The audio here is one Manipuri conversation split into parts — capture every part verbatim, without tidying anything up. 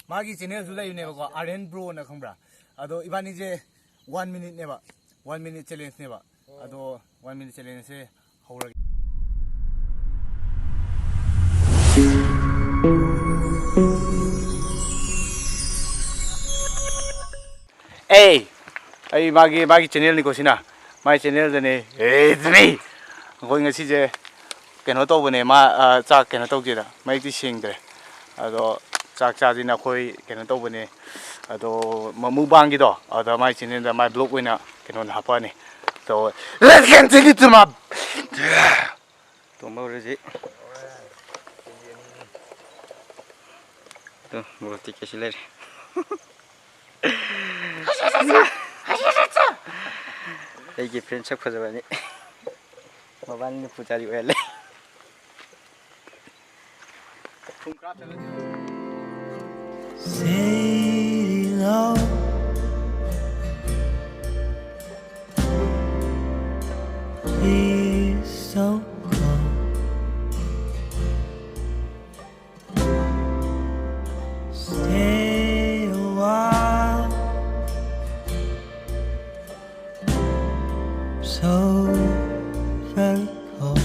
ꯃꯥꯒꯤ ꯆꯦꯅꯦꯜꯁꯨ ꯂꯩꯕꯅꯦꯕꯀꯣ, ꯑꯥꯔ ꯑꯦꯟ ꯕ꯭ꯔꯣꯅ, ꯈꯪꯕ꯭ꯔꯥ? ꯑꯗꯣ ꯏꯕꯥꯅꯤꯁꯦ ꯋꯥꯟ ꯃꯤꯅꯤꯠꯅꯦꯕ, ꯋꯥꯟ ꯃꯤꯅꯤꯠ ꯆꯦꯂꯦꯟꯖꯅꯦꯕ꯫ ꯑꯗꯣ ꯋꯥꯟ ꯃꯤꯅꯤꯠ ꯆꯦꯂꯦꯟꯖꯁꯦ ꯍꯧꯔꯒꯦ꯫ ꯑꯦ, ꯑꯩ ꯃꯥꯒꯤ, ꯃꯥꯒꯤ ꯆꯦꯅꯦꯜꯅꯤꯀꯣ ꯁꯤꯅ, ꯃꯥꯏ ꯆꯦꯅꯦꯜꯗꯅꯦ꯫ ꯑꯦ, ꯑꯗꯨꯅꯤ꯫ ꯑꯩꯈꯣꯏ ꯉꯁꯤꯁꯦ ꯀꯩꯅꯣ ꯇꯧꯕꯅꯦ, ꯃꯥ, ꯑ, ꯆꯥꯛ ꯀꯩꯅꯣ ꯇꯧꯒꯦꯗ, ꯃꯩꯛꯇꯤ ꯁꯦꯡꯗ꯭ꯔꯦ꯫ ꯑꯗꯣ ꯆꯥꯛ ꯆꯥꯁꯤꯅ ꯑꯩꯈꯣꯏ ꯀꯩꯅꯣ ꯇꯧꯕꯅꯦ꯫ ꯑꯗꯣ ꯃꯨꯛꯕꯥꯡꯒꯤꯗꯣ, ꯑꯗ ꯃꯥꯏ ꯆꯦꯅꯦꯜꯗ ꯃꯥꯏ ꯕ꯭ꯂꯣꯒ ꯑꯣꯏꯅ ꯀꯩꯅꯣꯗ ꯍꯥꯞꯄꯛꯑꯅꯤ꯫ So, let's get into my ꯇꯣꯝꯕ ꯍꯧꯔꯁꯤ꯫ ꯑꯗꯣ ꯃꯣꯔꯣꯛ ꯇꯤꯛꯀꯦꯁꯤ ꯂꯩꯔꯦ꯫ ꯑꯩꯒꯤ ꯐ꯭ꯔꯦꯟ ꯁꯛ ꯐꯖꯕꯅꯤ꯫ ꯃꯕꯥꯅꯤꯅ ꯄꯨꯖꯥꯔꯤ ꯑꯣꯏꯍꯜꯂꯦ꯫ Say it loud. Please don't go. Stay a while. So very cold.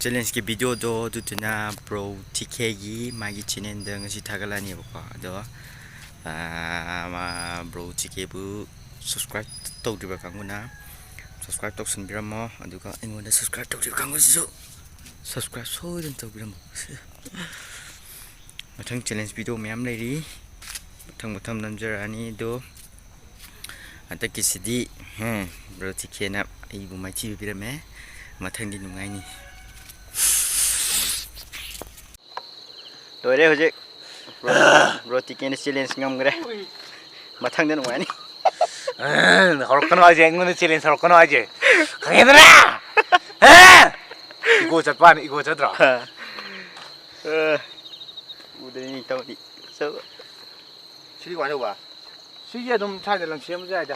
ꯆꯦꯂꯦꯟꯖꯀꯤ ꯚꯤꯗꯤꯑꯣꯗꯣ ꯑꯗꯨꯗꯨꯅ ꯕ꯭ꯔꯣ ꯇꯤ ꯀꯦꯒꯤ ꯃꯥꯒꯤ ꯆꯦꯅꯦꯜꯗ ꯉꯁꯤ ꯊꯥꯒꯠꯂꯛꯑꯅꯦꯕꯀꯣ꯫ ꯑꯗꯣ, ꯑꯥ, ꯃꯥ, ꯕ꯭ꯔꯣ ꯇꯤ ꯀꯦꯕꯨ ꯁꯕꯁꯀ꯭ꯔꯥꯏꯕ ꯇꯧꯗ꯭ꯔꯤꯕ ꯀꯥꯡꯕꯨꯅ ꯁꯕꯁꯀ꯭ꯔꯥꯏꯕ ꯇꯧꯁꯟꯕꯤꯔꯝꯃꯣ, ꯑꯗꯨꯒ ꯑꯩꯉꯣꯟꯗ ꯁꯕꯁꯀ꯭ꯔꯥꯏꯕ ꯇꯧꯗ꯭ꯔꯤꯕ ꯀꯥꯡꯕꯨꯁꯤꯁꯨ ꯁꯕꯁꯀ꯭ꯔꯥꯏꯕ ꯁꯣꯏꯗꯅ ꯇꯧꯕꯤꯔꯝꯃꯣ꯫ ꯃꯊꯪ ꯆꯦꯂꯦꯟꯖ ꯚꯤꯗꯤꯑꯣ ꯃꯌꯥꯝ ꯂꯩꯔꯤ, ꯃꯊꯪ ꯃꯊꯪ ꯅꯝꯖꯔꯛꯑꯅꯤ꯫ ꯑꯗꯣ ꯍꯟꯗꯛꯀꯤꯁꯤꯗꯤ, ꯍꯦ, ꯕ꯭ꯔꯣ ꯇꯤ ꯀꯦꯅ ꯑꯩꯕꯨ ꯃꯥꯏꯊꯤꯕ ꯄꯤꯔꯝꯃꯦ꯫ ꯃꯊꯪꯗꯤ ꯅꯨꯡꯉꯥꯏꯅꯤ꯫ ꯂꯣꯏꯔꯦ ꯍꯧꯖꯤꯛ꯫ ꯕ꯭ꯔꯣ, ꯕ꯭ꯔꯣ ꯇꯤ ꯀꯦꯅ ꯆꯦꯂꯦꯟꯖ ꯉꯝꯈ꯭ꯔꯦ꯫ ꯃꯊꯪꯗ ꯅꯨꯡꯉꯥꯏꯅꯤ꯫ ꯑ, ꯍꯧꯔꯛꯀꯅꯣ ꯍꯥꯏꯁꯦ, ꯑꯩꯉꯣꯟꯗ ꯆꯦꯂꯦꯟꯖ ꯍꯧꯔꯛꯀꯅꯣ ꯍꯥꯏꯁꯦ꯫ ꯈꯪꯉꯦꯗꯅ? ꯑ? ꯏꯒꯣ ꯆꯠꯄꯅꯤ, ꯏꯒꯣ ꯆꯠꯇ꯭ꯔꯣ? ꯑ, ꯎꯗ꯭ꯔꯤꯅꯤ ꯇꯧꯔꯤ꯫ ꯁꯤꯗꯤ ꯀꯃꯥꯏꯅ ꯇꯧꯕ? ꯁꯤꯁꯦ ꯑꯗꯨꯝ ꯁ꯭ꯋꯥꯏꯗ ꯂꯪꯁꯦꯝꯕꯁꯨ ꯌꯥꯏꯗ꯫